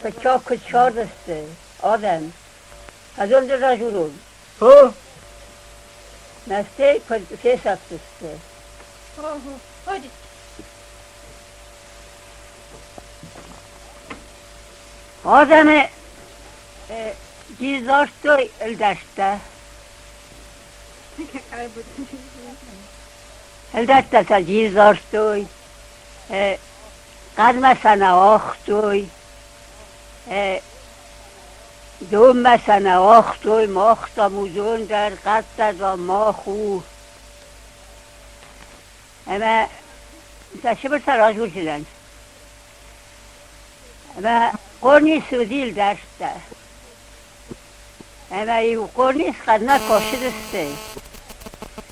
Фыццаг куыд цардысты адӕм, адон дӕр разурон. Хо, мӕстӕй куыд фесӕфтысты. Адӕмы дидзастой ӕлдӕрттӕ. Ӕлдӕрттӕ сӕ дидзастой, хъӕдмӕ сӕ нӕ уагътой, донмӕ сӕ нӕ уагътой, мах, дам, уыдон дӕр, хъӕдтӕ, дам, мах у. Ӕмӕ сӕ сыбыртӕ разурдзынӕн. Ӕмӕ Хъорнис уыди ӕлдӕрттӕ. Ӕмӕ-иу Хъорнис хъӕдмӕ косыдысты.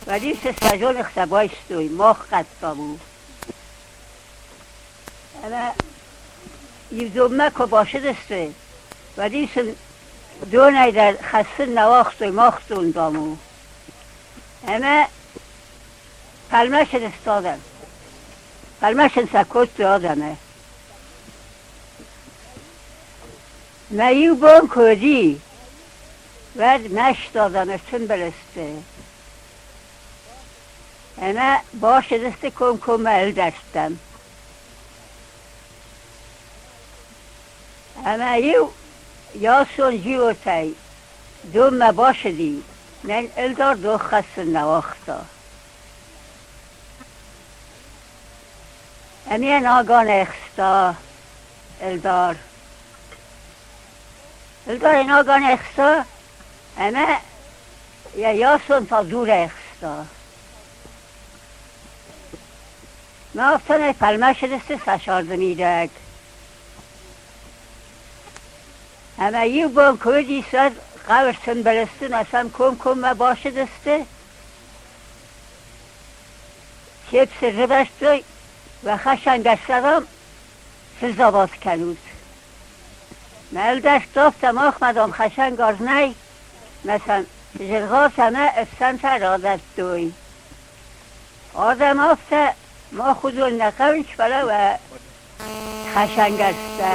Уӕд-иу сӕ сӕ зоныгътӕ байстой, мах хъӕд, дам, у. Ӕмӕ иу донмӕ куы бацыдысты, уӕд-иу сын донӕй дӕр хӕссын нӕ уагътой, мах дон, дам, у. Ӕмӕ фӕлмӕцыдысты адӕм. Фӕлмӕцын сӕ кодтой адӕмы. Мӕ иу бон куы уыди, уӕд маст адӕм ӕртымбыл сты. Ӕмӕ бацыдысты комкоммӕ ӕлдӕрттӕм. Ӕмӕ-иу Ясон Джиотӕй донмӕ бацыди, мӕн ӕлдар дон хӕссын нӕ уагъта. Ӕмӕ наган ӕхста ӕлдар. Ӕлдар наган ӕхста ӕмӕ йӕ Ясон та дур ӕхста. Мӕ афтӕмӕй фӕлмӕцыдысты сӕ царды мидӕг. Ӕмӕ иу бон куы уыдис, уӕд хъӕуы сӕмбӕлысты мӕ сӕм комкоммӕ бацыдысты. Се рбастой, уӕ хӕсӕнгӕрзтӕ сыззавод кӕнут. Мӕ ӕлдар афтӕ махмӕ, дам, хӕсӕнгарз нӕй, мӕ сӕм зыргъат ӕмӕ ӕфсӕнтӕ радӕттой. Адӕм афтӕ мах уыдон нӕ хъӕуынц, фӕлӕ уӕ хӕсӕнгӕрзтӕ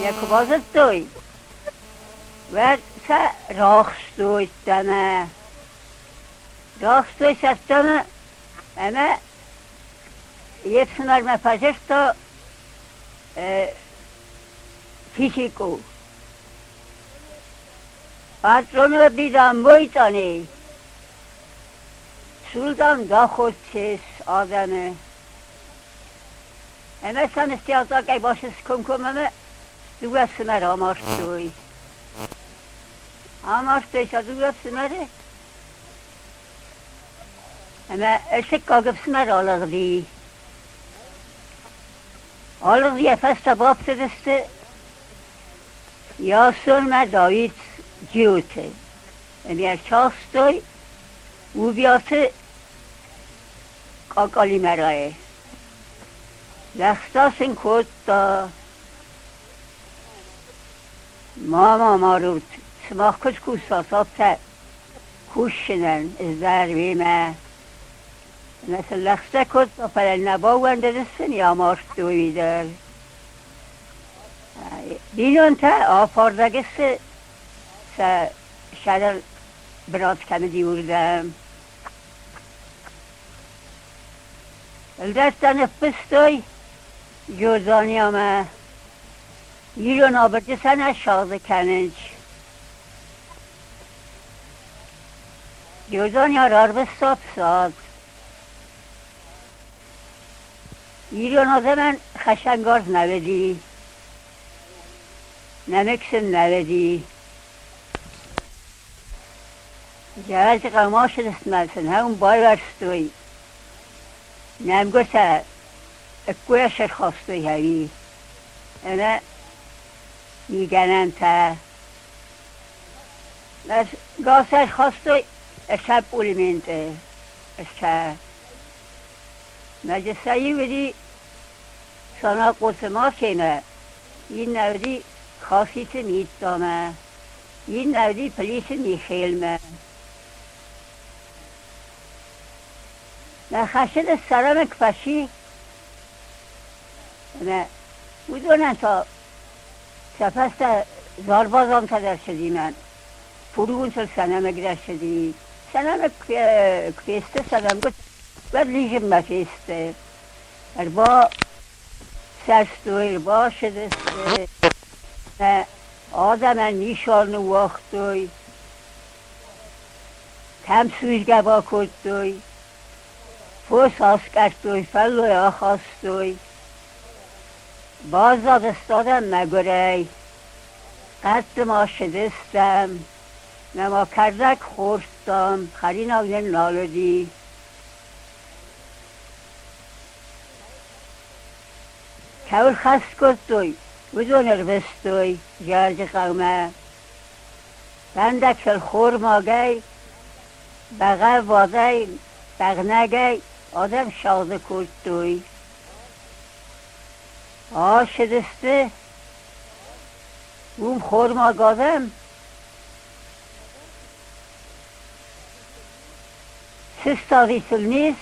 йӕ куы базыдтой, уӕд сӕ рахстой ӕмӕ рахстой сӕ ӕмӕ ӕмӕ йе фсымӕрмӕ фӕдзырдта Фисикъо. Патроны дам мойтъане Султан даходтес адӕмы. Ӕмӕ сӕ ныфтиатакӕй басыс комкоммӕ дыууӕ фсымӕры амардтой. Амардтой сӕ дыууӕ фсымӕры ӕмӕ ӕртыккаг ӕфсымӕр алыгъди. Алыгъди йӕ фӕстӕ бафтыдысты Ясонмӕ Давид Джиоты. Ӕмӕ ӕрцахстой Убиаты Къакъалимӕрайы. Лӕгъстӕ сын кодта: Ма мӕ марут, сымах куыд кусат, афтӕ кусынӕн ӕз дӕр уемӕ. Ӕмӕ сын лӕгъстӕ кодта, фӕлӕ нӕ баууӕндыдысты, не амардтой уый дӕр. Бинонтӕ афардӕг сты сӕ сӕрыл бынат кӕм уыди, уырдӕм. Ӕлдӕрттӕ ныффыстой Джорданиамӕ ирон абырджы сӕ нӕ сагъды кӕнынц. Джордания рарвыста фсад. Ирон адӕмӕн хӕцӕнгарз нӕ уыди, нӕмыг сын нӕ уыди. Зӕрдӕ къамасырыстмӕ сын хӕм байуӕрстой, нӕмгуытӕ ӕккойӕ сӕрхастой ӕви ӕмӕ мигӕнӕнтӕ. Гал сӕрхастой ӕртӕ пулеметы, ӕртӕ. Мӕ сӕ иу уыди Санахъоты Макемӕ, иннӕ уыди Хаситы Миттамӕ, иннӕ уыди Плиты Михелмӕ. Мӕ хӕсты ссарӕнӕг фӕци. Ӕмӕ уыдонӕн та сӕ фӕстӕ зарбазантӕ дӕр цыди мӕ фургунтыл сӕ нӕмыг дӕр цыди. Сӕ нӕмыг куы фесты, сӕ нӕмгуытӕ уӕд лидзынмӕ фесты. Ӕрбасӕрстой, ӕрбацыдысты ӕмӕ адӕмӕн нисан ныууагътой, кӕм судзгӕ бакодтой, Фос аскъӕрдтой, фӕллой ахастой. Баззадысты адӕм мӕгуырӕй. Хъӕдты ма ссыдыстӕм, нӕма кӕрдӕг хордтам, хӕринаг нын нал уыди. Кӕуыл хӕст кодтой, уыдон ӕрвыстой Джерджыхъӕумӕ. Фӕндагсӕр хормагӕй Бӕгъӕввадӕй, бӕгънӕгӕй адӕм сагъды кодтой. Ацыдысты уым хормаг адӕм. Сыстади сыл низ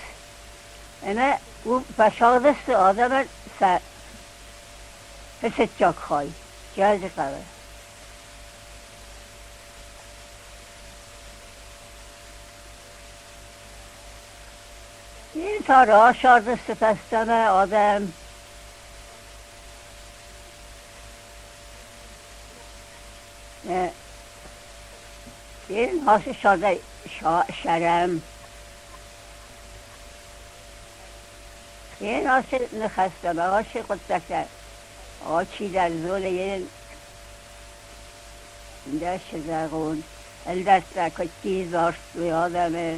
ӕмӕ уым фӕсагъдысты адӕмӕн сӕ фыццаг хай, Джерджыхъӕуы. Та расардысты фӕстӕмӕ адӕм. Ацы сӕрдӕй сӕрӕм. Ацы ныхӕстӕ ӕмӕ ацы хъуыддӕгтӕ алчидӕр зоны Дӕс зӕгъон, ӕлдӕрттӕ куыд дардтой адӕмы.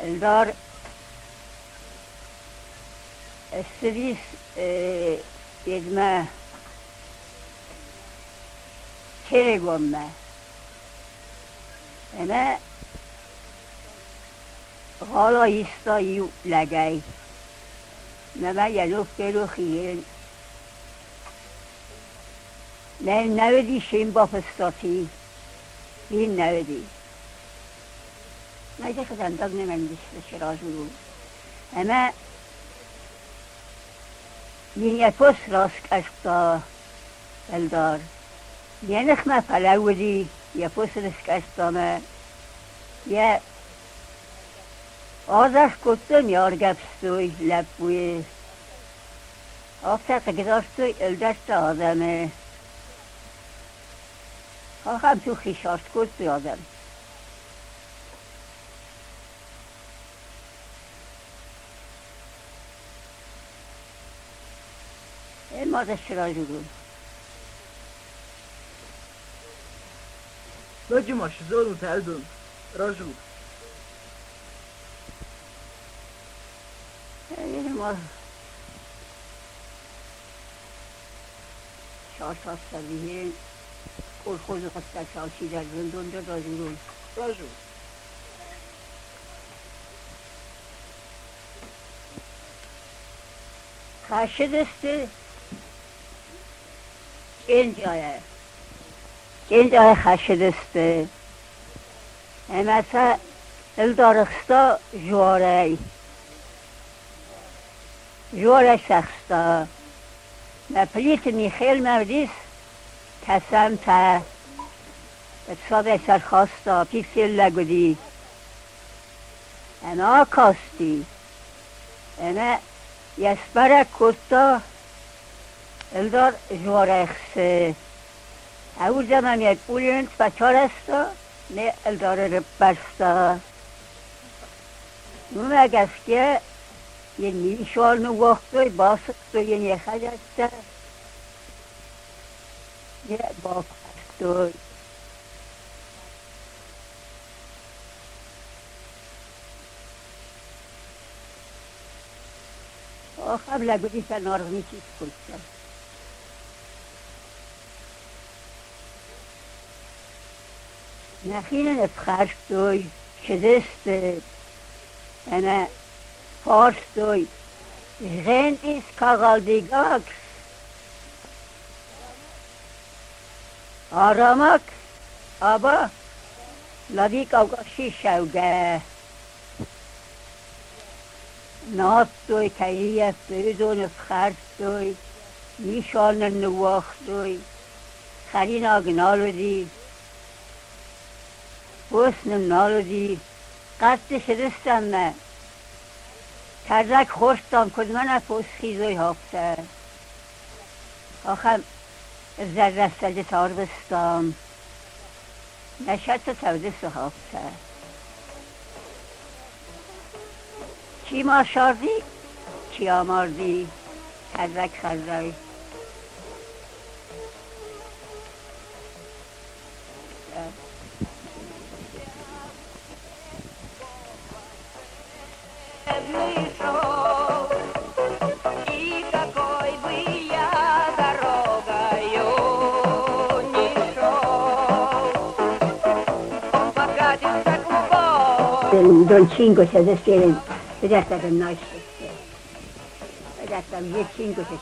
Ӕлдар ссыдис йедмӕ Терегонмӕ ӕмӕ гъала иста иу лӕгӕй. Нӕма йӕ ног ферох и. Нӕ уыди се мбафыстати, нӕ уыди. Найдехӕдӕндаг не мӕндисты разурун. Ӕмӕ йын йӕ фос раскъӕрдта ӕлдар. Йӕ ныхмӕ фӕлӕууыди, йӕ фос ын скъӕрдта ӕмӕ йӕ Азах кодтой, ӕргӕвстой лӕппуйы. Афтӕ хъыгдардтой ӕлдӕрттӕ адӕмы. Ахӕм туххисарт кодтой адӕм. Ма дӕ сразы Ноджы ма сзонут ӕлдон, разу. Колхозы хъуыддаг алчидӕр зындондӕр разурон. Разу. Хӕссыдысты Чъенджайӕ. Чъенджайӕ хӕссыдысты ӕмӕ сӕ ӕлдар ӕхста жуарӕй. Жуарӕй сӕхста. Мӕ Плиты Михелмӕ уыдис кӕсӕнтӕ. Цадӕй сӕ рхаста, пикселлӕг уыди. Ӕмӕ акасти ӕмӕ йӕ сбӕрӕг кодта ӕлдар жуарӕхсы. Ӕуырдӕм йӕ къулент фӕцарӕзта, ме ӕлдары рыппӕрста. Уымӕ гӕсгӕ йын ницуал ныууагътой, басыгътой йын йӕ хӕдзӕрттӕ, йӕ бафхӕрдтой. Ахӕм лӕг уыди, сӕ аргъ ничи скодта. Нӕхи нын ӕфхӕрдтой, цыдысты ӕмӕ фарстой, Згъентъис кагъалдигакс, Арамак, аба, Лави Къаукъаси шӕугӕ. Надтой, кӕййӕфтой, уыдоны фхӕрдтой, нисан нын ныууагътой, хӕринаг нал уыди, фос нын нал уыди. Хъӕдты цыдыстӕм мӕ кӕрдӕг хордтам, куыд мӕнӕ фос хизой, афтӕ. Ахӕм ӕвзӕр рӕстӕджытӕ арвыстам. Нӕ сӕрты цӕудысты афтӕ. Чи ма сарди, чи амарди хӕрзаг-хӕрзӕй. И какой бы я дорогою ни шел, он покатится клубом. Дончинго се Rättaren naisiste. Rättaren Jingo se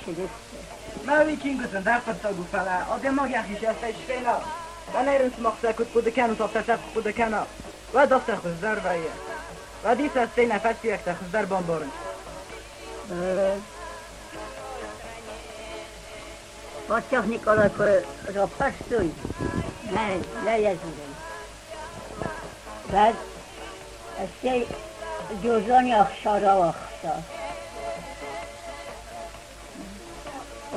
Maui Kingo sen därför och det många känns فانا ودفتر خزدار ويا ودي سستين فاسيك تخزدار بامبارن. Паддзах Николай куы раппӕрстой, нӕ, нӕ йӕ зонын. Уӕд стӕй Джозони ӕхсар ауагъта.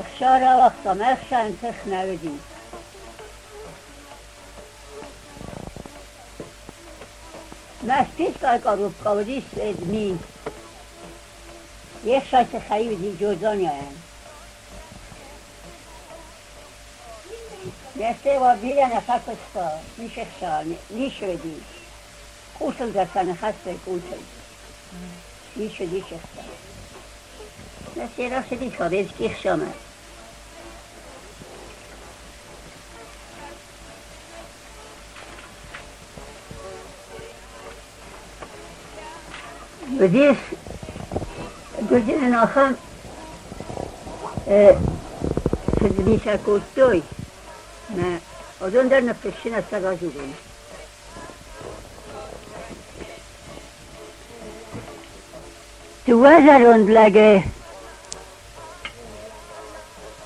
Ӕхсар ауагъта, мӕ ӕхсӕн тых нӕ уыди. Мӕ коробка уыдис ми. Йе хсӕй тыххӕй уыди Джозонийӕн. Ме бирӕ нӕ фӕкуыста, ницы хца, ницы уыди. Къусыл дӕр сӕ ныхӕстой къусыл. Ницы уыди хца. Ме рацыди советский хсӕнмӕ. Уыдис гуырдзы ахӕм фыдмитӕ кодтой, мӕ уыдон дӕр ныффыссын ӕцӕг азурын. Дыууӕ зӕронд лӕгы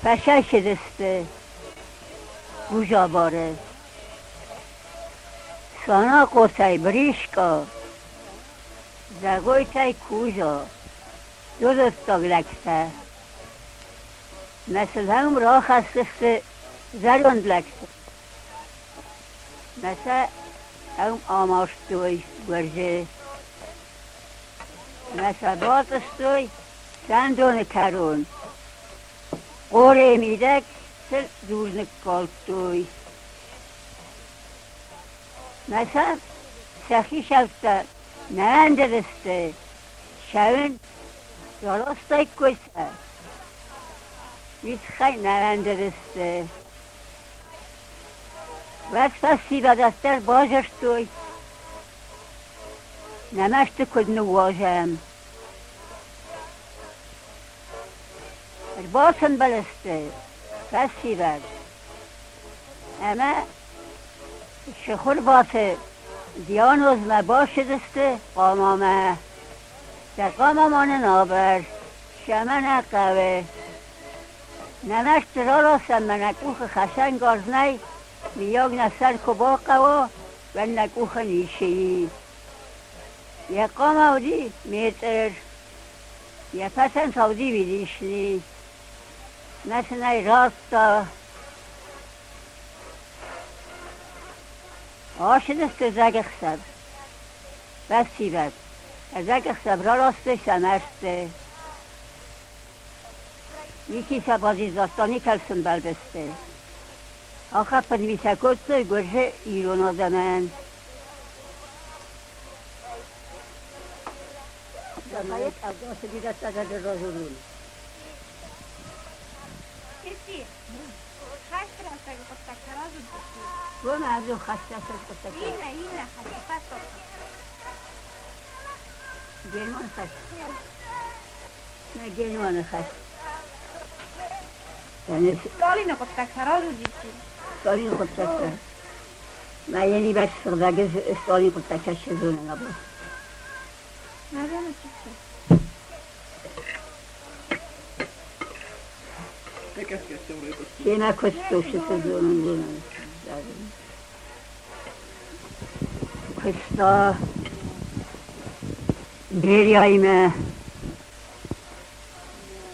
фӕсайсыдысты Гузабары. Санахъотӕй Бришкъа, Зӕгъойтӕй Куза, дурыддаг лӕгтӕ. Мӕ сыл рахӕсдзысты зӕронд лӕгтӕ. Мӕ сӕ ӕм амардтой гуырдзы. Мӕ сӕ батъыстой сӕндоны кӕрон. Къорайы мидӕг сыл дур ныккалдтой. Мӕ сӕ сӕ хицӕуттӕ нӕ ӕндӕрсты, цӕуын раластаиккой сӕ. Уый тыххӕй нӕ ӕндӕрсты. Уӕд фӕсивӕд дӕр базӕрстой, нӕ мӕсты куыд ныууазӕм. Ӕрбацӕмбӕлысты фӕсивӕд ӕмӕ Сыхуырбаты Дианозмӕ бацыдысты хъамамӕ. Сӕ хъама ма нын абар, цӕмӕ нӕ хъӕуы. Нӕ мӕсты раласӕм мӕ нӕ къухы хӕцӕнгарз нӕй, мыййаг нӕ сӕр куы бахъӕуа, уӕд нӕ къухы ницы и. Йӕ хъама уыди метр, йӕ фӕтӕн та уыди вилисни. Мӕ сын ӕй радта. Ацыдысты зӕгӕхсӕв. Фӕсивӕд. Зӕгӕхсӕв раластой сӕ мӕрдты. Ничи сӕ базидзадта, никӕд сын бӕлдысты. Ахӕм фыдмитӕ кодтой гуырдзы ирон адӕмӕн. Сталины хъуыддӕгтӕ разудисти. Сталины хъуыддӕгтӕ. Мӕ йе сыгъдӕг Сталины хъуыддӕгтӕ сзонын абон. Наверное, чуть-чуть. Семӕ куыстой сезонон Куыста Берияимӕ.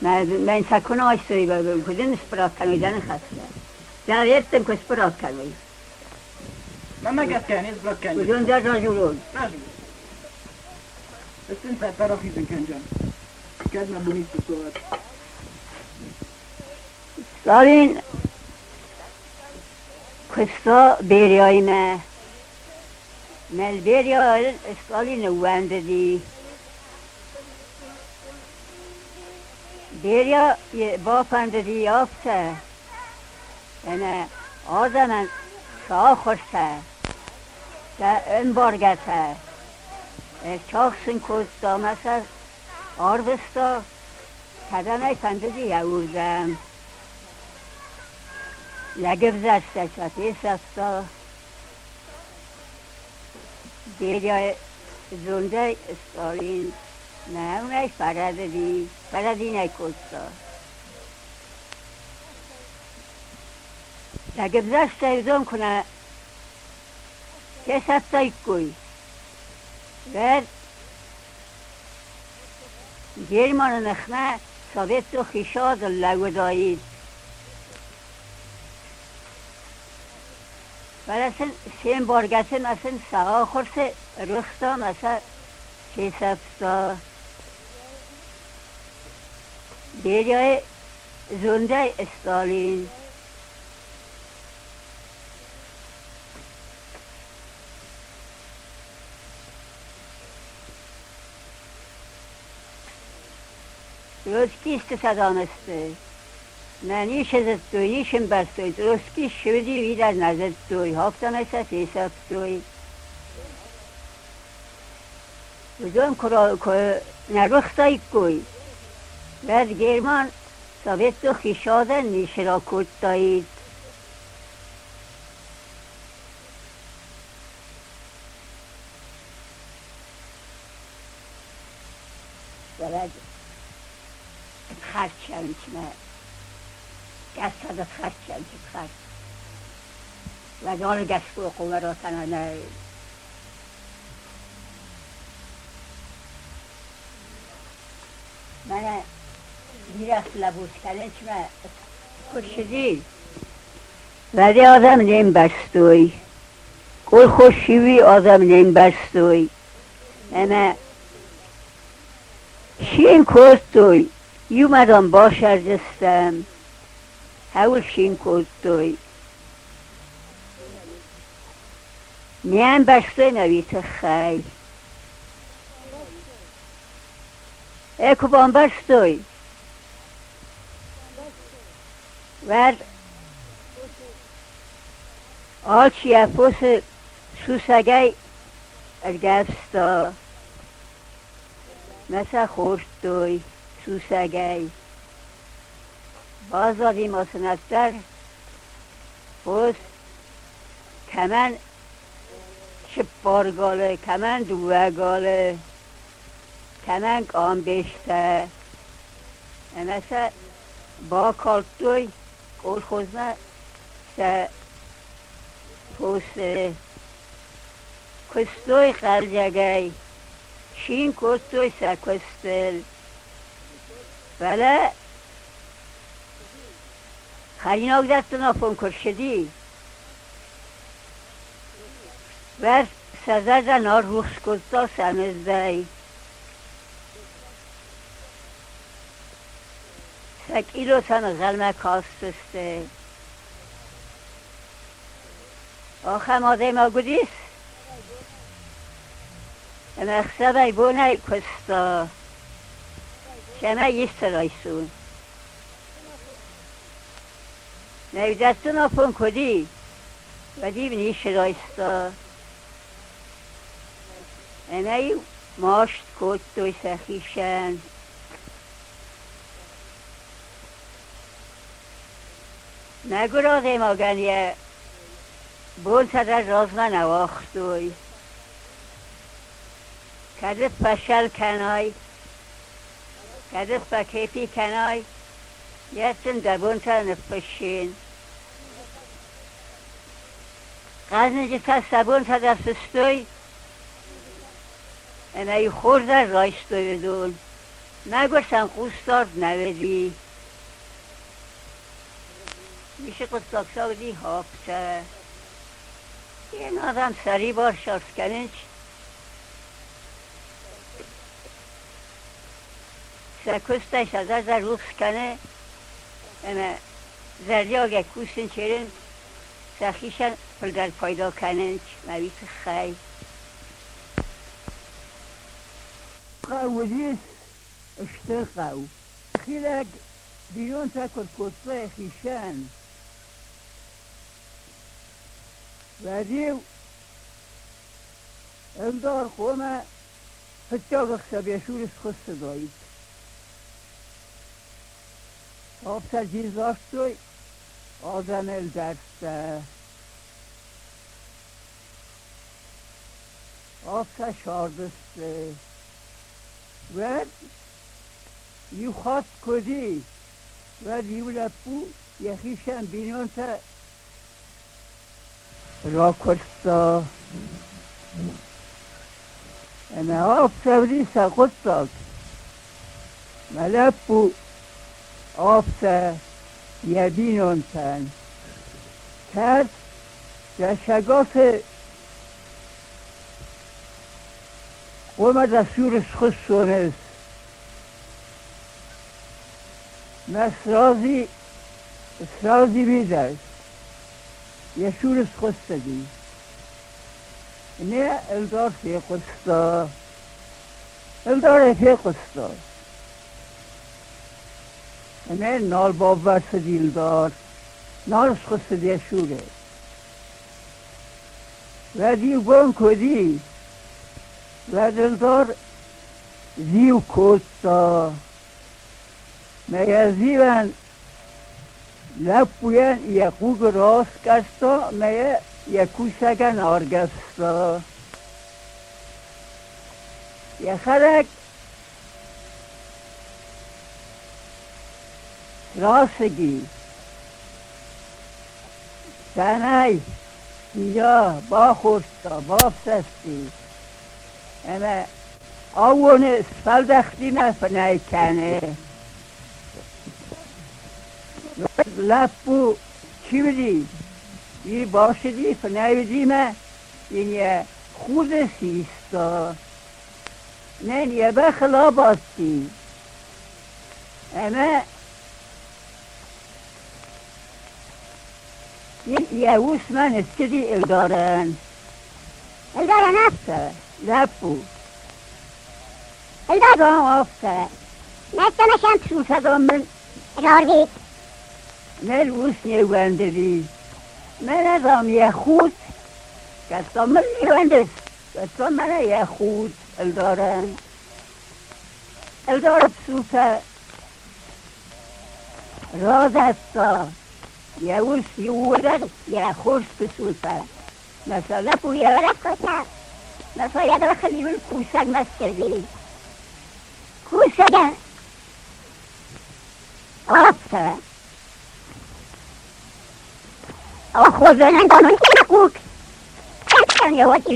Мӕн сӕ куы нӕ айстой, куы дын сбырад кӕной дӕ ныхӕстӕ. Дӕ ӕрттын куы сбырад кӕной. Мӕнмӕ гӕсгӕ не сбырад кӕнджын. Уыдон дӕр разурон. Разурон. Ыстын цӕттӕ рахизын кӕнджын. Кӕд мӕ бон исты суад. Сталин куыста Берияимӕ. Мӕлберия Сталин ӕууӕндыди. Берия бафӕндыди афтӕ, ӕмӕ адӕмӕн сӕ ахуыртӕ, сӕ ӕмбаргӕтӕ ӕрцахсын кодта ӕмӕ сӕ арвыста, кӕдӕм ӕй фӕндыди, уырдӕм. Лӕгӕвзӕрстӕй сӕ фесӕфта. Берия зондӕй Сталин нӕ фӕрӕдыди, фӕрӕдинӕ кодта. Лӕгӕвзӕрстӕй уыдон куы нӕ фесӕфтаиккой, уӕд Германы ныхмӕ Советон хицауад лӕууыдаид. Фӕлӕ сын се мбаргӕты ӕмӕ сын сӕ ахуырты рухста ӕмӕ сӕ фесӕфта. Берияйы зондӕй Сталин. Троцкисты садамысты. Мӕ ницы зыдтой, ницы ӕмбӕрстой, Троцкий ссыди, уый дӕр нӕ зыдтой, афтӕмӕй сӕ фесӕфтой. Уыдон куы нӕ рухстаиккой, уӕд Герман Советон хицауадӕн ницы ракодтаид. Бӕрӕг харчанчмӕ гӕсадат харчанчи харч. Лагоны гӕсгӕ хъуымӕротана нӕ Мӕнӕ бирӕ лӕбурд кӕнынчмӕ куы ссыди, уӕд адӕм не мбӕрстой. Колхоз-сиуи адӕм не мбӕрстой. Ӕмӕ цин кодтой, иумӕ дам басӕрдыстӕм, хӕуыл цин кодтой. Не ӕмбӕрстой мӕ уый тыххӕй. Ӕ куы бамбӕрстой, уӕд алчи йӕ фосы сусӕгӕй ӕргӕвста. Мӕ сӕ хордтой сусӕгӕй. Баззади ма сын ӕддӕр фос, кӕмӕн цыппар галы, кӕмӕн дыууӕ галы, кӕмӕн къамбецтӕ. Ӕмӕ сӕ бакалдтой колхозмӕ сӕ фосы. Куыстой хъӕлдзӕгӕй, цин кодтой сӕ куыстыл. Фӕлӕ хӕринаг дӕттын афон куы рцыди, уӕд сӕ зӕрдӕ нал рухс кодта сӕ мыздӕй. Сӕ къилотӕ ӕнхъӕлмӕ кастысты. Ахӕм адӕймаг уыдис, ӕмӕ ӕхсӕвӕй-бонӕй куыста, цӕмӕй исты райсон. Мӕ дӕттын афон куы уыди, уӕд-иу ницы райста. Ӕмӕ-иу маст кодтой сӕхицӕн. Мӕгуыр адӕймагӕн йӕ бонтӕ дӕр размӕ нӕ уагътой. Кӕд фӕсӕл кӕнай, кӕд фӕкепи кӕнай, Йӕ сын дӕ бонтӕ ныффыссин. Хъӕзныджытӕ сӕ бонтӕ дӕр фыстой ӕмӕ-иу хорз дӕр райстой уыдон. Мӕгуыр сӕм хъусдард нӕ уыди. Ницы хъуыддаг сӕ уыди афтӕ. Йе адӕм сӕрибар саргъ кӕнынц. Сӕ куыстӕй сӕ зӕрдӕ рухс кӕны ӕмӕ зӕрдиагӕй кусын черын сӕхицӕн фылдӕр пайда кӕнынц мӕ уый тыххӕй. Хъӕу уыдис стыр хъӕу. Хилӕг бинонтӕ куыд кодтой хицӕн, уӕд-иу ӕлдар хъуамӕ фыццаг ӕхсӕв йӕ цуры схуыссыдаид. Афтӕ дзирдзастой адӕмы ӕлдӕрттӕ. Афтӕ цардысты. Уӕд иу хатт куы уыди, уӕд иу лӕппу йӕхицӕн бинонтӕ ракуырдта. Ӕмӕ афтӕ уыди сӕ хъуыддаг. Мӕ лӕппу афтӕ йӕ бинонтӕн. Кӕд дӕ цӕгаты хъуамӕ дӕ цуры схуыссон ӕз. Мӕ сразы, сразы уидӕг, йӕ цуры схуыссыди. Не ӕлдар фехъуыста, ӕлдар ӕй фехъуыста. Ӕмӕ нал баввӕрсыди ӕлдар, нал схуыссыд йӕ цуры. Уӕд иу бон куы уыди, уӕд ӕлдар зиу кодта. Мӕ йӕ зиуӕн лӕппуйӕн йӕ хъуг раскъӕрдта ӕмӕ йӕ йӕ кусӕгӕн аргӕвста. Йӕхӕдӕг рацыди. Сӕнӕй бирӕ бахордта, бафсӕсти ӕмӕ аууоны сфӕлдӕхтимӕ фынӕй кӕны. Лӕппу чи уыди, уый бацыди фынӕй уыди мӕ йын йӕ худы систа. Нӕн йӕ бӕхыл абадти ӕмӕ йӕ усмӕ ныццыди ӕлдарӕн. Ӕлдарӕн афтӕ, лӕппу. Ӕлдарӕн афтӕ, мӕ сӕм мын рарвит. Нӕ ус не уӕндыди. Мӕнӕ, дам, йӕ худ, кӕд, дам, мын не уӕндыс, уӕд, дам, мӕнӕ йӕ худ ӕлдарӕн. Ӕлдар цутӕ радӕтта, йӕ ус иууылдӕр йӕ хорз пысултӕ. Мӕ сӕ лӕппу йӕ ракодта, мӕ сӕ йӕ бӕхыл кусӕгмӕ ссыди. Кусӕгӕн афтӕ. Охозӕнӕн хъуг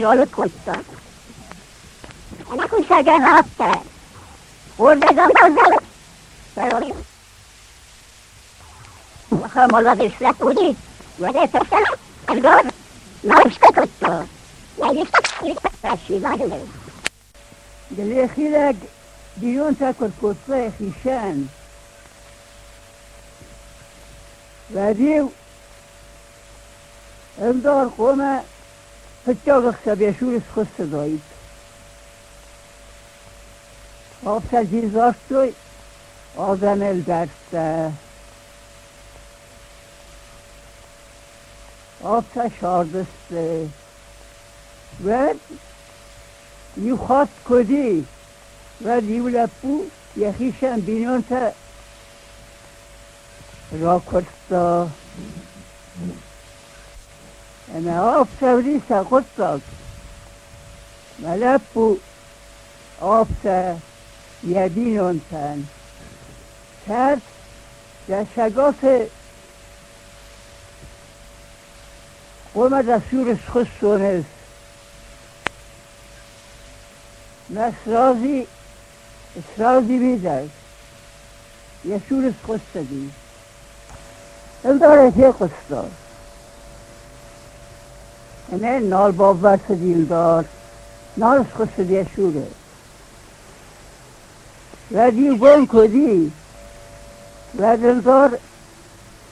йӕ кодта. Ӕмӕ кусӕгӕн афтӕ. Гӕлехилӕг бинонтӕ куыд кодтой хицӕн, уӕд-иу ӕлдар хъуамӕ фыццаг ӕхсӕв йӕ цуры схуыссыдаид. Афтӕ дзирдзастой адӕмы ӕлдӕрттӕ. Афтӕ цардысты. Уӕд иу хатт куы уыди, уӕд иу лӕппу йӕхицӕн бинонтӕ ракуырдта. Ӕмӕ афтӕ уыди сӕ хъуыддаг. Мӕ лӕппу афтӕ йӕ бинонтӕн. Кӕд Дӕсӕготы хъуамӕ дӕ цуры схуыссон ӕз. Мӕ сразы, сразы мидӕг йӕ цуры схуыссыди. Ӕлдарӕй фехъуыста. Ӕмӕ нал баввӕрсыди ӕлдар, нал схуыссыд йӕ цуры. Уӕд иу бон куы уыди, уӕд ӕлдар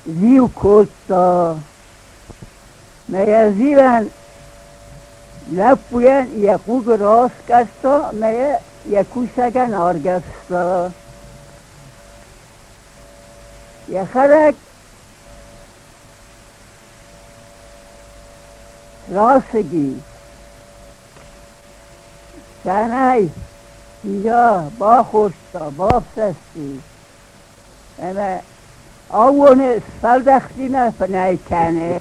зиу кодта. Мӕ йӕ зиуӕн лӕппуйӕн йӕ хъуг раскъӕрдта ӕмӕ йӕ йӕ кусӕгӕн аргӕвста. Йӕ хӕрӕг рацыди. Сӕнӕй бирӕ бахордта, бафсӕсти ӕмӕ аууоны сфӕлдӕхтимӕ фынӕй кӕны.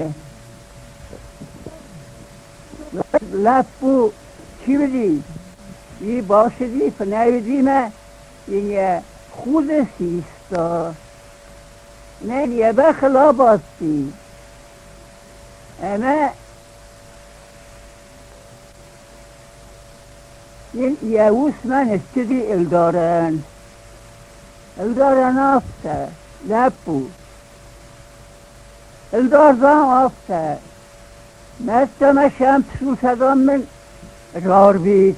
Лӕппу чи уыди, уый бацыди фынӕй уыди мӕ йын йӕ худы систа. Нӕ йӕ бӕхыл абадти ӕмӕ Йӕ усмӕ ныццыди ӕлдарӕн. Ӕлдарӕн афтӕ, лӕппу. Ӕлдар, дам, афтӕ, мӕрдтӕмӕ сӕм сусӕгӕн мын рарвит.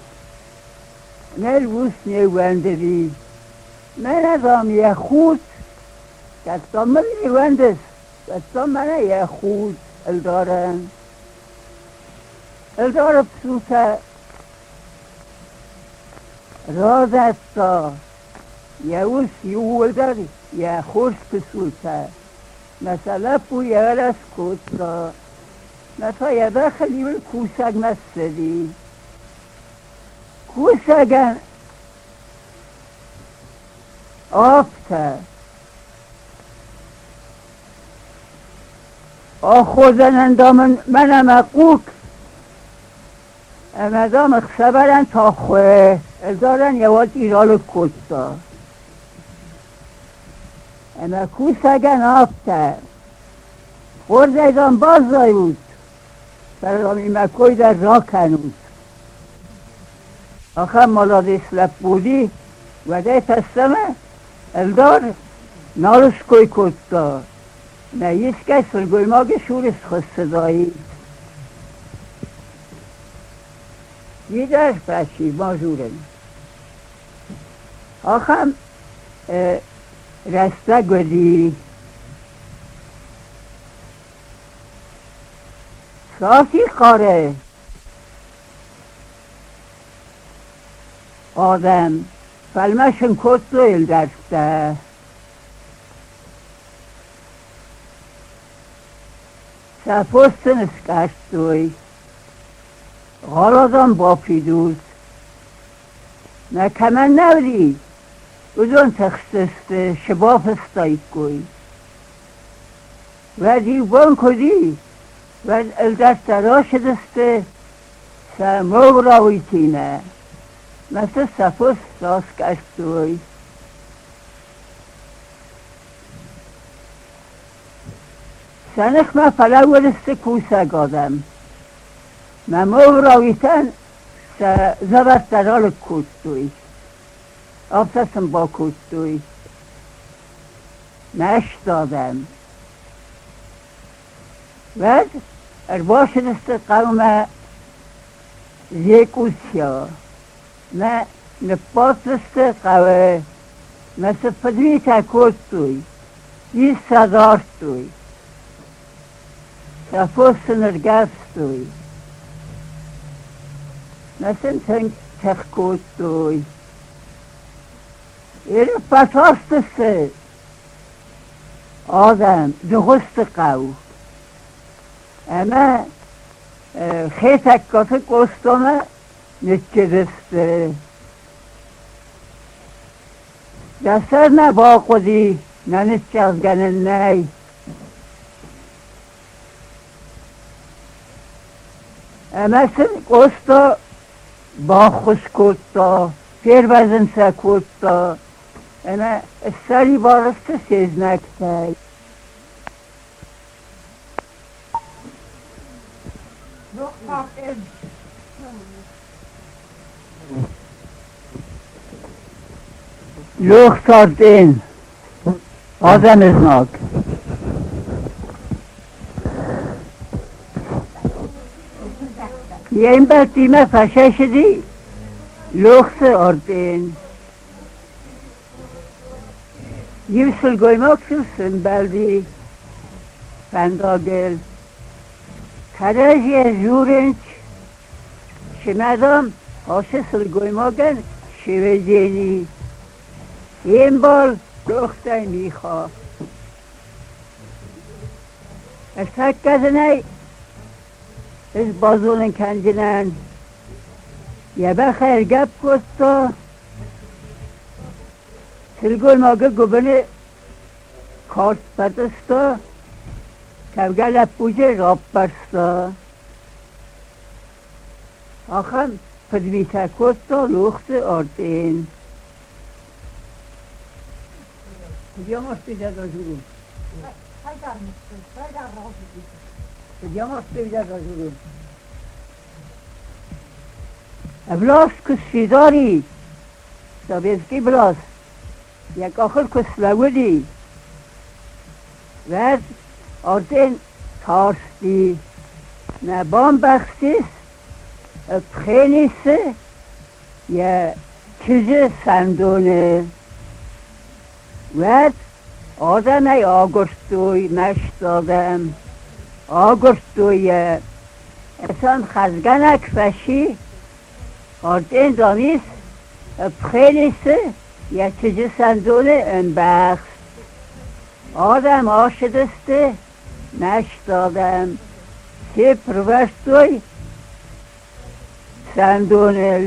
Нӕ ус не ууӕндыди. Мӕнӕ, дам, йӕ худ, кӕд, дам, мыл не ууӕндыс, уӕд, дам, мӕнӕ йӕ худ ӕлдарӕн. Ӕлдары псутӕ радӕтта, йӕ ус иууылдӕр йӕ хорз пысултӕ, мӕ сӕ лӕппу йӕ рӕс кодта, мӕ та йӕ бӕхыл иуыл кусӕгмӕ ссыди. Кусӕгӕн афтӕ. Аходӕнӕн, дам, ын мӕнӕ мӕ хъуг, ӕмӕ, дам, ӕхсӕвӕрӕн та хуы. Ӕлдарӕн йӕ уат иралыг кодта. Ӕмӕ кусӕгӕн афтӕ, хорзӕй, дам, баззайут, фӕлӕ, дам, мӕ кой дӕр ракӕнут. Ахӕм маладис лӕппу уыди, уӕдӕй фӕстӕмӕ ӕлдар нал ской кодта. Нӕ искӕй сылгоймаджы цуры схуыссыдаид. Чидӕр фӕци бадзурын. Ахӕм рӕстӕг уыди. Сафи хъӕры адӕм фӕлмӕсын кодтой ӕлдӕрттӕ. Сӕ фос сын ыскъӕрдтой. Гъӕладон бафидут. Нӕ кӕмӕн нӕ уыди, уыдон тыхстысты, цы бафыстаиккой. Уӕд иу бон куы уыди, уӕд ӕлдӕрттӕ рацыдысты сӕ моурауитимӕ мӕ сын сӕ фос раскъӕрдтой. Сӕ ныхмӕ фӕлӕууыдысты кусӕг адӕм. Мӕ моурауитӕн сӕ зӕвӕттӕ ралыг кодтой, афтӕ сын бакодтой. Мӕсты адӕм. Уӕд ӕрбацыдысты хъӕумӕ Зекъусиа. Мӕ ныббадтысты хъӕуы, мӕ цы фыдмитӕ кодтой, ис сӕ дардтой. Сӕ фос сын ӕргӕвстой. Мӕ сын тынг тых кодтой. Иры фӕтарстысты адӕм Дыгъуызты хъӕу ӕмӕ Хетӕгкаты Къостамӕ ныццыдысты. Дӕ сӕр нӕ бахъуыди, нӕ ныццагъдгӕнӕн нӕй. Ӕмӕ сын Къоста баххуыс кодта, фервӕзын сӕ кодта. Ӕмӕ ссӕрибар сты се знӕгтӕй. Luchsart in. Адӕмы знаг. Йе мбӕлттимӕ фӕсӕсыди Лохсы орден. Иу сылгоймаг сыл сӕмбӕлди фӕндагыл. Кӕрӕдзийӕ дзурынц, цымӕ, дам, ацы сылгоймагӕн сывӕдзени. Йе мбал къухтӕй Миха. Ӕртӕккӕ дын ӕй ӕз базонын кӕндзынӕн. Йӕ бӕх ӕргӕпп кодта, сылгоймагы гуыбыны кард фӕтъыста, кӕугӕ лӕппуйы раппӕрста. Ахӕм фыдмитӕ кодта Лохты Артъен. Власт куы сфидар и, советский власт йӕ къахыл куы слӕууыди, уӕд Артъен тарсти, нӕ бамбӕхстис Пхенисы йӕ чызджы сӕндоны. Уӕд адӕмӕй агуырдтой маст адӕм, агуырдтой йӕ. Сӕм хӕрзгӕнӕг фӕци, Артъен, дам, ис Пхенисы йӕ чызджы сӕндоны ӕмбӕхст. Адӕм ацыдысты, маст адӕм се рвӕстой сӕндоныл.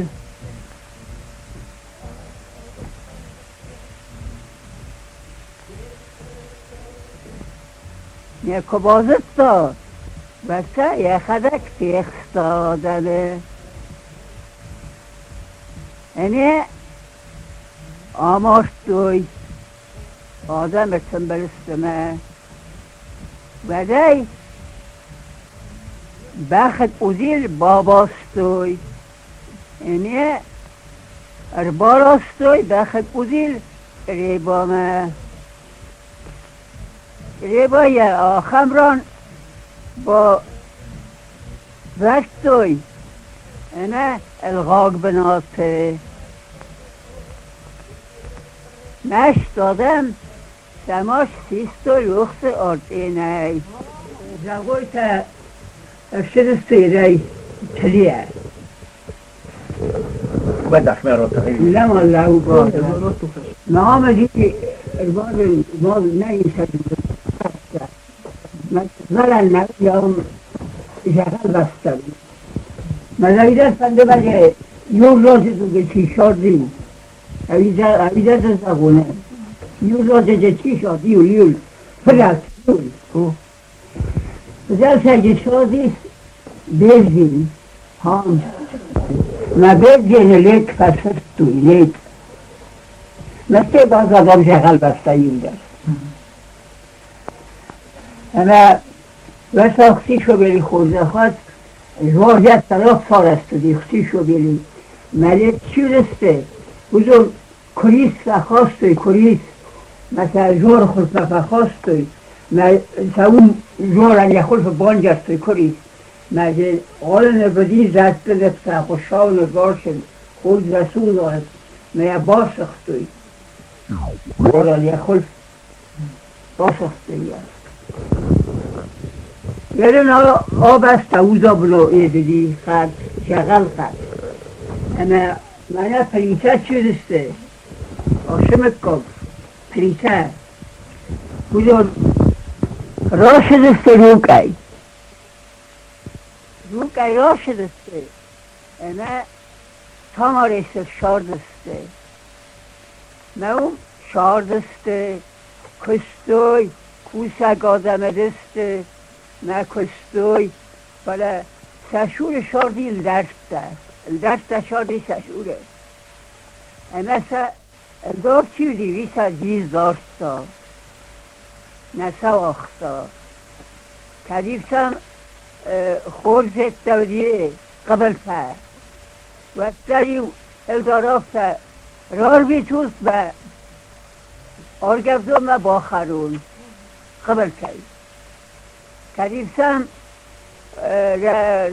Йӕ куы базыдта, уӕд та йӕхӕдӕг фехста адӕмы. Ӕмӕ амардтой адӕмы сӕмбӕлсты мӕ. Уӕдӕй бӕхы къудзил бабастой ӕмӕ ӕрбаластой бӕхы къудзил Чъребамӕ. Чъреба йӕ ахӕм ран бавӕрдтой, ӕмӕ ӕлгъаг бынаты. Маст адӕм сӕ маст систой рухсы ортъенӕй. Зӕгъойтӕ ссыдысты Ирӕй Тлийӕ. Куырис фӕхастой, куырис, мӕ сӕ зоры хуылфмӕ фӕхастой, мӕ сӕ уым зорӕн йӕ хуылфы бандзӕрстой куырис. Мӕ дзы Аланы быди зӕдты нывтӕ Хуыцауы нывӕрсын, хорз рӕсугъд мӕ йӕ басыгътой. Зорӕн йӕ хуылф басыгътой йӕ. Ерын абӕстӕ удабыло эдыди хъӕд, зӕгъӕлхъӕд. Ӕмӕ Мӕнӕ Плитӕ чи уыдысты, ацы мыггаг, Плитӕ, уыдон рацыдысты Рукъӕй. Рукъӕй рацыдысты ӕмӕ Тамаресы ссардысты. Мӕ уым ссардысты, куыстой, кусӕг адӕм уыдысты, мӕ куыстой, Фӕлӕ сӕ цуры сорди лдӕрдтӕ, лдӕрдтӕ сорди сӕ цуры. Ӕмӕ сӕ Ӕлдар чи уыди, уый сӕ дис дардта, нӕ сӕ уагъта. Кӕд-иу сӕм хорз зӕдтӕ уыди хъыбылтӕ, уӕддӕр-иу ӕлдар афтӕ рарвитут мӕ ӕргӕвдон мӕ бахӕрон хъыбылтӕй. Кӕд-иу сӕм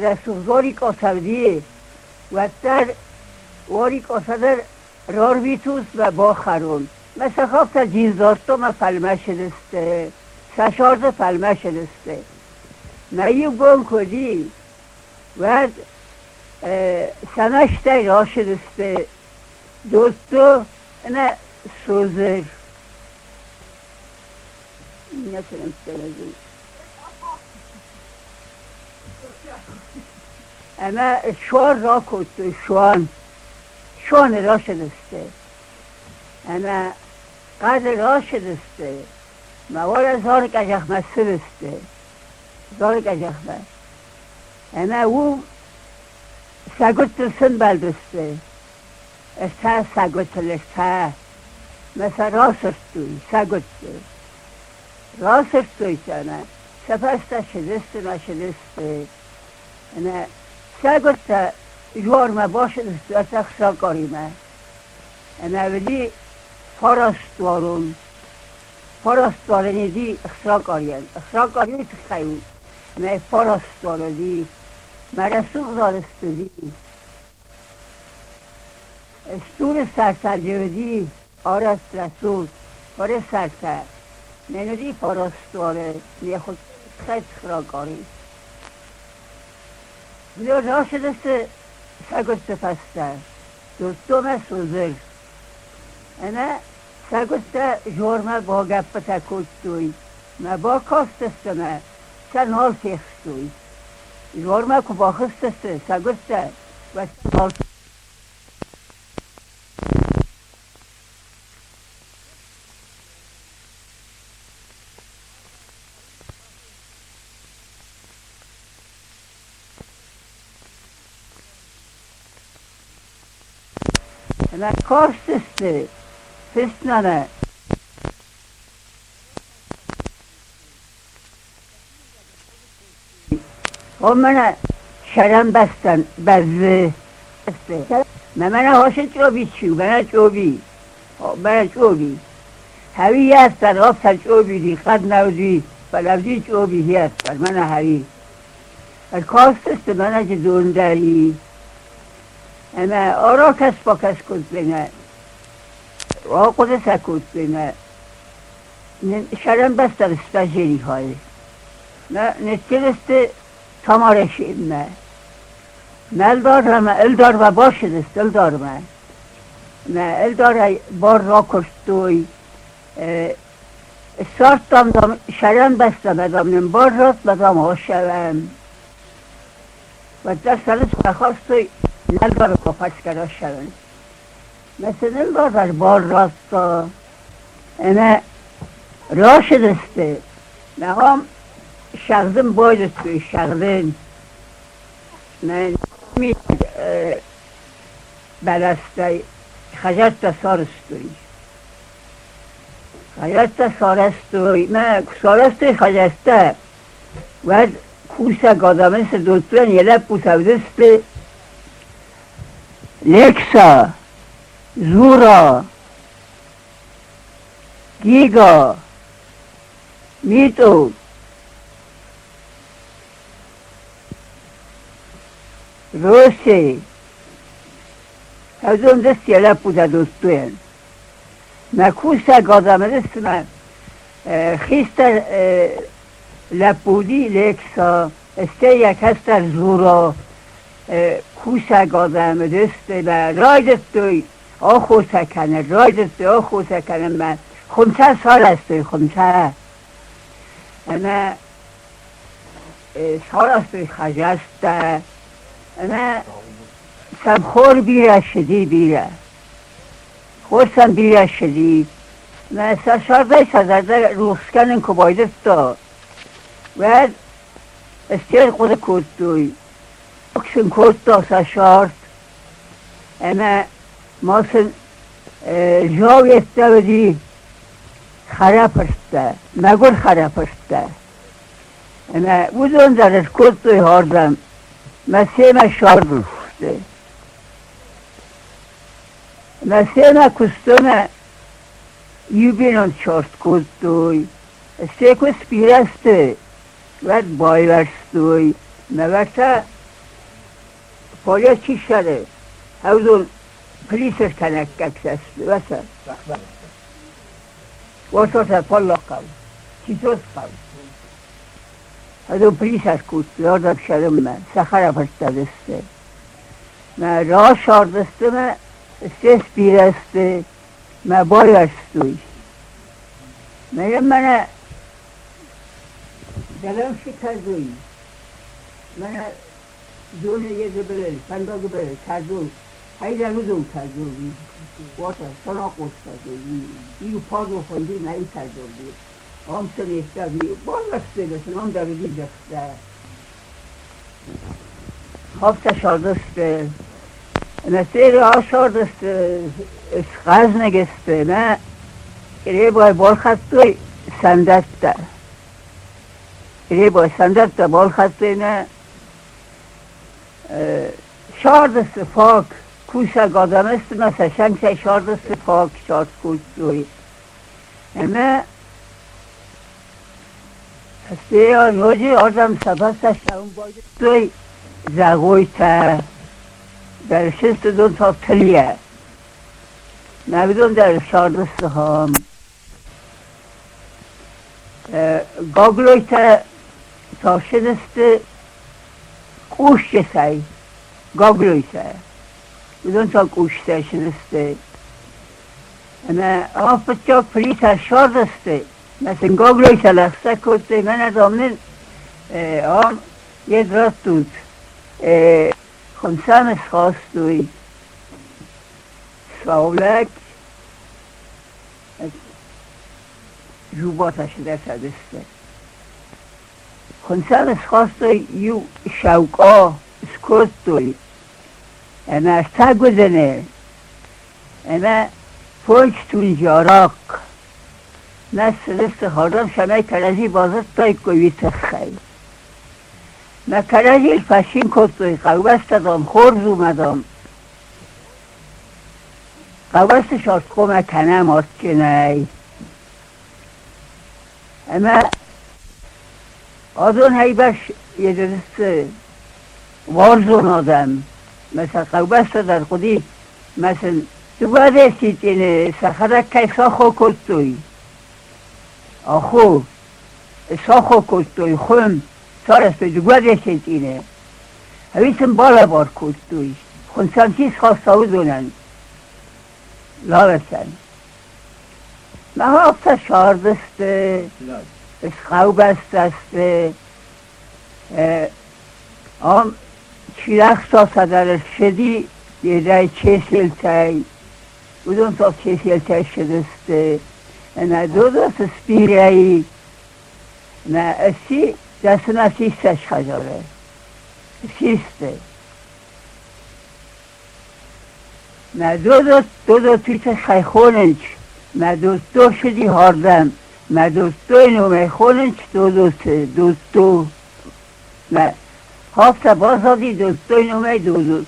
рӕсугъд уарикъотӕ уыди, уӕддӕр уарикъотӕ дӕр рарвитут мӕ бахӕрон. Мӕ сӕхӕфтӕ джиздардта мӕ фӕлмӕцыдысты, сӕ сӕрды фӕлмӕцыдысты. Мӕ иу бон куы уыди, уӕд сӕ мӕстӕй рацыдысты Додто ӕмӕ Созыр. Иннӕты нӕмттӕ Ӕмӕ суар ракодтой, суан. Суаны рацыдысты. Ӕмӕ хъӕды рацыдысты, мӕ уӕлӕ Зары къӕдзӕхмӕ цыдысты. Зары къӕдзӕхмӕ. Ӕмӕ уым сӕгуыттыл сымбӕлдысты. Ӕртӕ сӕгуытыл ӕртӕ. Мӕ сӕ расырдтой сӕгуытты. Расырдтой сӕ ӕмӕ сӕ фӕстӕ цыдысты мӕ цыдысты. Ӕмӕ сӕгуыттӕ изуармӕ бацыдысты ӕртӕ хсӕвкъоримӕ. Ӕмӕ уыди фарастуарон. Фарастуарон уыди ӕхсӕвкъорийӕн. Ӕхсӕвкъори уый тыххӕй у, ӕмӕ фарастуар уыди. Мӕ рӕсугъд арӕзт уыди. Стуры сӕртӕджы уыди арӕзт рӕсугъд фыры сӕртӕ. Нын уыди фарастуары не хуыцӕй цхракъори. Уыдон рацыдысты сӕгуытты фӕстӕ, Додтомӕ Созыр. Ӕмӕ сӕгуыттӕ зормӕ багӕппытӕ кодтой, мӕ бакастысты мӕ сӕ нал фехстой. Зормӕ куы бахызтысты сӕгуыттӕ, уӕд сӕ нал Ӕмӕ кастысты фыстмӕ. Омӕнӕ сӕрӕнбӕстӕн бӕззы. Мӕ мӕнӕ хосы чъоби чи у, мӕнӕ чъоби, мӕнӕ чъоби. Хӕви йӕстӕн ӕфсӕн чъоби ди, хъӕд нӕ уыди, фӕлӕ уыди чъоби хиӕстӕн, мӕнӕ хӕви. Ӕркастысты мӕнӕ дондари ӕмӕ аракӕс-бакӕс кодтой мӕ, ахъуыды сӕ кодтой мӕ. Сӕрӕнбӕстӕ стажерихай. Мӕ ныццыдысты Тамарашиммӕ. Мӕ ӕлдармӕ, ӕлдармӕ бацыдысты, ӕлдармӕ. Мӕ ӕлдарӕй бар ракуырдтой. Ссардтам, дам, сӕрӕнбӕстӕмӕ, дам, нын бар ратт, мӕ, дам, ацӕуӕм. Уӕддӕр сӕ ныфс бахастой ӕлдары къоппӕцгӕ рацӕуын. Мӕ сын ӕлдар бар радта. Ӕмӕ рацыдысты. Мӕ сӕгъдын байдыдтой, сӕгъдын. Мӕ бӕлӕстӕй хӕдзӕрттӕ сарӕзтой. Хӕдзӕрттӕ сарӕзтой, мӕ куы сарӕзтой хӕдзӕрттӕ, уӕд кусӕг адӕмы цы додтойӕн йӕ лӕппутӕ уыдысты Лекса, Зура, Гига, Митъо, Росе, Ӕзон дӕс йӕ лӕппутӕ додтойӕн. Мӕ кусӕг адӕмы дӕсмӕ хистӕр лӕппу уыди Лекса, стӕй йӕ кӕстӕр Зура. Кусӕг адӕмы дӕсты мӕ райдыдтой ахуыртӕ кӕнын, райдыдтой ахуыртӕ кӕнынмӕ. Хуымтӕ сарӕзтой, хуымтӕ. Ӕмӕ сарӕзтой хӕдзӕрттӕ. Ӕмӕ сӕм хор бирӕ цыди, бирӕ. Хор сӕм бирӕ цыди. Мӕ сӕ сӕрдӕй сӕ зӕрдӕ рухс кӕнын куы байдыдта, уӕд стӕй хъуыды кодтой, сын кодта сӕ сӕрд ӕмӕ ма сын Зауеттӕ уыди хӕрӕфырттӕ, мӕгуыр хӕрӕфырттӕ. Ӕмӕ уыдон дӕр скодтой ардӕм, мӕ семӕ сардысты. Мӕ семӕ куыстонӕ иу бинонт сарт кодтой. Стӕй куы сбирӕ сты, уӕд байуӕрстой. Мӕ уӕртӕ Фӕлӕ чи ссары, уыдон пылисӕртӕнӕггӕгтӕ сты, уӕсӕ. Уӕсӕтӕ фаллагхъӕу, Читосхъӕу. Уыдон пылисӕр кодтой ардӕм ссарынмӕ, сӕ хӕрӕфырттӕ сты. Мӕ расардысты мӕ сте сбирӕ сты, мӕ байуӕрстой. Мӕ мӕнӕ дӕлӕм кӕрдой, мӕнӕ Доны егыбылыл, фӕндагы былыл кӕрдой, хайдӕн уыдон кӕрдой, уотӕ сӕрахъос кӕрдой, иу падо фӕнды нӕй кӕрдой. Ам сын естӕги бонвӕстегӕ ам дӕр уыди зӕхтӕ. Хафтӕ сардысты, ӕмӕ цели асардысты, схъӕзныг сты, ӕмӕ Чъребайы балхӕдтой сӕндӕттӕ. Чъребайы сӕндӕттӕ балхӕдтой ӕмӕ сардысты фаг, кусӕг адӕм сты ӕмӕ сӕ сӕнтӕй сардысты фаг сард кодтой. Ӕмӕ фӕстейӕ ноджы адӕм сӕ фӕстӕ цӕуын байдыдтой Зӕгъойтӕ, дӕр сысты дон та тылйӕ. Мӕ уыдон дӕр сардысты хам. Гаглойтӕ та ссыдысты къусджытӕй, Гаглойтӕ. Уыдон та къустӕй ссыдысты. Ӕмӕ фыццаг Плитӕ ссардысты, мӕ сын Гаглойтӕ лӕгъстӕ кодтой, мӕнӕ, дам, нын ам йед раттут. Хынцӕны схастой саулӕг Зубатӕ цыдӕртӕ сты. Хынцӕны схастой иу саукъа скодтой ӕмӕ ӕртӕ ӕмӕ фондз тунджы арахъхъ. Нӕ цыдысты хӕрдӕм, цӕмӕй кӕрӕдзи базыдтаиккой, уый тыххӕй. Мӕ кӕрӕдзийыл фӕцин кодтой, хъӕубӕстӕ, дам, хорз у, мӕ, дам. Хъӕубӕсты састхъомӕ кӕнӕм адджынӕй. Ӕмӕ адон ӕйбӕрц едысты уарзон адӕм, мӕ сӕ хъӕубӕстӕ дӕр хъуыди, мӕ сын дыууӕ десятины сӕхӕдӕг кӕй сахуыр кодтой, ахуыр, сахуыр кодтой хуым, сарӕзтой дыууӕ десятины. Ӕви сын балӕвар кодтой, хуынцӕн чи схаста, уыдонӕн лалӕсӕн. Мӕ афтӕ сардысты, схъӕубӕстӕ сты. Ам чилӕхсатӕ дӕр ссыди едӕй чеселтӕй, уыдон та чеселтӕй ссыдысты. Ӕмӕ Додоты сбирӕ и, ӕмӕ ысси дӕсына систа хӕдзары. Систы. Мӕ Додо, Додо тыххӕй хонынц, мӕ Додто ссыди ардӕм, мӕ Додтойы номӕй хонынц Додоты, Додто. Мӕ афтӕ баззади Додтойы номӕй Додот.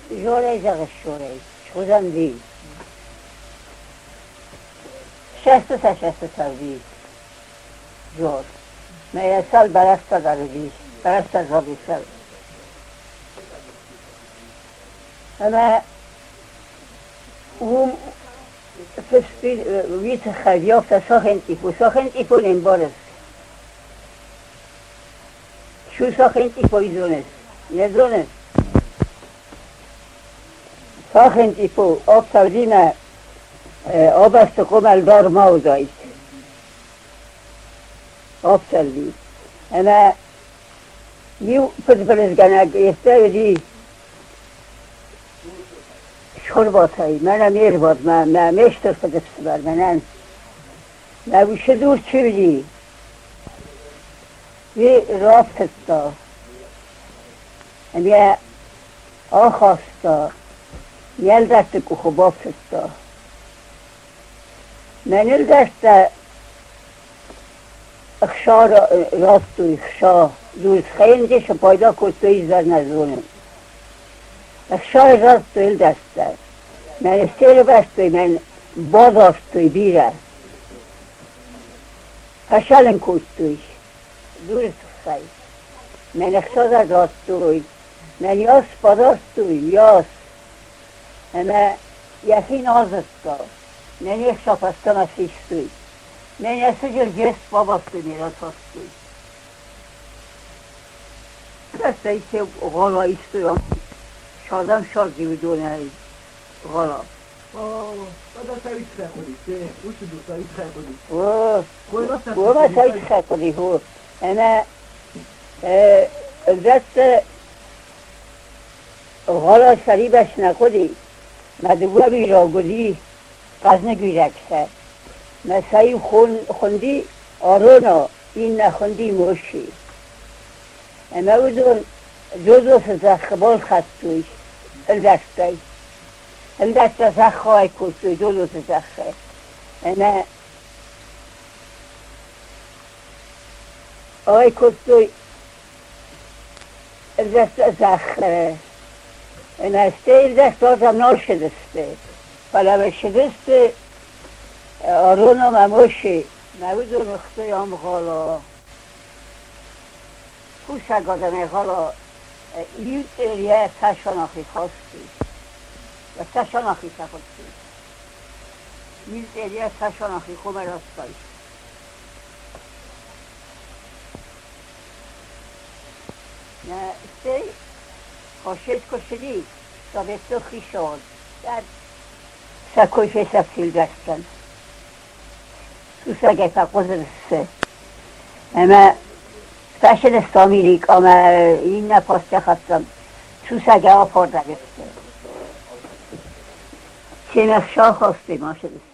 Жорӕй зӕгъыс, Жорӕй, схуызӕн ди. Сӕстытӕ, сӕстытӕ уыди Жор. Мӕ йӕ цал бӕлӕстӕ дӕр уыди, бӕлӕстӕ зади цал. Ӕмӕ уым фысти уый тыххӕй афтӕ сахенцъипу, сахенцъипу не мбарыс. Шу сахенцъипу зоныс? Не зоныс? Сахенцъипу афтӕ уыди мӕ абӕсты къуымӕл дӕр ма уыдаид. Афтӕ уыди. Ӕмӕ иу фыдбылызгӕнӕг йеддӕ уыди Схуырбатӕй, мӕнӕ ме рвад, мӕ, мӕ ме стыр фыдыфсымӕр, мӕнӕн. Мӕ усы дур чи уыди, уый рафтыдта ӕмӕ ахаста. Йе лдӕртты къухы бафтыдта. Мӕныл дӕрдтӕ ӕхца радтой, ӕхца. Дурсхӕйӕнтӕ сӕ пайда кодтой, изӕр нӕ зонын. Ӕхца радтой ӕлдӕрттӕ. Мӕн стервӕзтой, мӕн бадавтой бирӕ. Фӕсӕлын кодтой дуры тыххӕй. Мӕн ӕхца дӕр радтой. Мӕн йас бадавтой, йас. Ӕмӕ йӕхи нал зыдта. Мӕн не хца фӕстӕмӕ систой. Мӕн йӕ сыджыл гест бабастой, ме ратастой. Persze гала истой, шадам шарди уыдонӕй гала. Уымӕ сӕ хо. Ӕмӕ ӕлдӕрттӕ гала сӕрибӕс нӕ хъуыди. Мӕ дыууӕ уираг уыди хъӕзныг уирӕгтӕ. Мӕ сӕ иу хуынди Арона, иннӕ хуынди Моси. Ӕмӕ уыдон Додосы зӕххы балхӕдтой ӕлдӕрттӕй. Ӕлдӕрттӕ зӕххӕй кодтой Додосы зӕххӕй. Ӕмӕ ай кодтой ӕлдӕрттӕ зӕххы. Ӕмӕ стӕй ӕлдӕрттӕ ардӕм нал ссыдысты. Фӕлӕ ссыдысты Арон ӕмӕ Мосе. Мӕ уыдон уыгътой ӕмгъуыд. Кусӕг адӕмӕй гъӕла иу цъерийӕ цӕсӕнахи хастой. Цӕсӕнахи сӕхуыдтой. Иу цъерийӕ цӕсӕнахи хомӕ радтай. Стӕй Хосет куы ссыди, советты хицауад сӕ кой фесӕфтилгӕстӕн. Сусӕгӕй фӕхъуызыдысты. Ӕмӕ фӕсидысты Америк ӕмӕ иннӕ паддзахӕдтӕм сусӕгӕй афардӕг сты. Семӕ сахастой ма сыдысты.